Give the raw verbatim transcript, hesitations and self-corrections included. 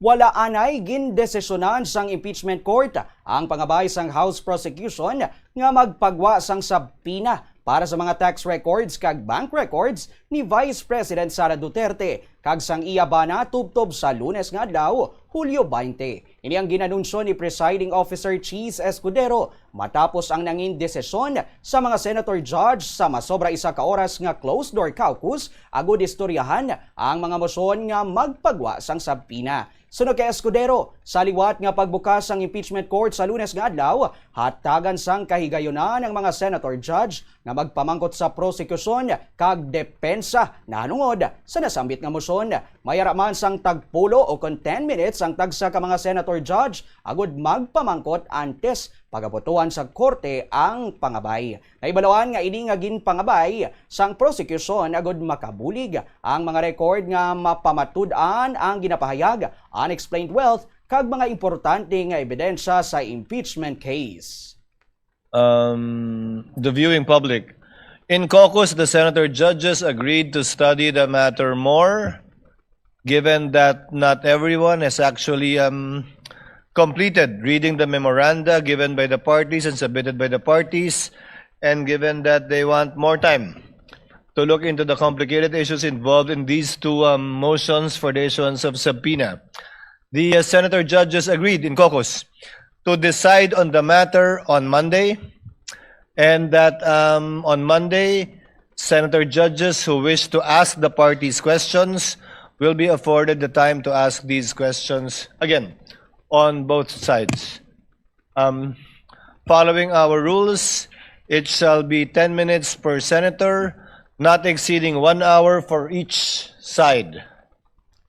Wala anay gindesisyonan sang impeachment court ang pangabay sang House prosecution nga magpagwa sang subpoena para sa mga tax records kag bank records ni Vice President Sara Duterte kag sang iya bana tubtob sa Lunes nga adlaw, Hulyo twenty. Ini ang ginanunsyo ni Presiding Officer Cheese Escudero matapos ang nangin desisyon sa mga senator judge sa masobra isa ka oras nga closed-door caucus agud istoryahan ang mga motion nga magpagwa sang subpoena. Suno kay Escudero, sa liwat nga pagbukas sang impeachment court sa Lunes nga adlaw, hatagan sang kahigayunan ang mga senator judge nga magpamangkot sa prosekusyon kag depensa nahanungod sa nasambit nga motion. May ara man sang tagpulo o kon ten minutes ang tagsa ka mga senator judge agud magpamangkot antes pagabutuan sa korte ang pangabay. Nahibaluan nga ini nga ginpangabay sang prosekusyon agud makabulig ang mga record nga mapamatud-an ang ginapahayag, unexplained wealth, kag mga importante nga ebidensya sa impeachment case. Um, the viewing public. In caucus, the senator judges agreed to study the matter more, given that not everyone has actually um, completed reading the memoranda given by the parties and submitted by the parties, and given that they want more time to look into the complicated issues involved in these two um, motions for the issuance of subpoena. The uh, senator judges agreed in caucus to decide on the matter on Monday, and that um, on Monday, senator judges who wish to ask the parties questions will be afforded the time to ask these questions again on both sides. Um, following our rules, it shall be ten minutes per senator, not exceeding one hour for each side.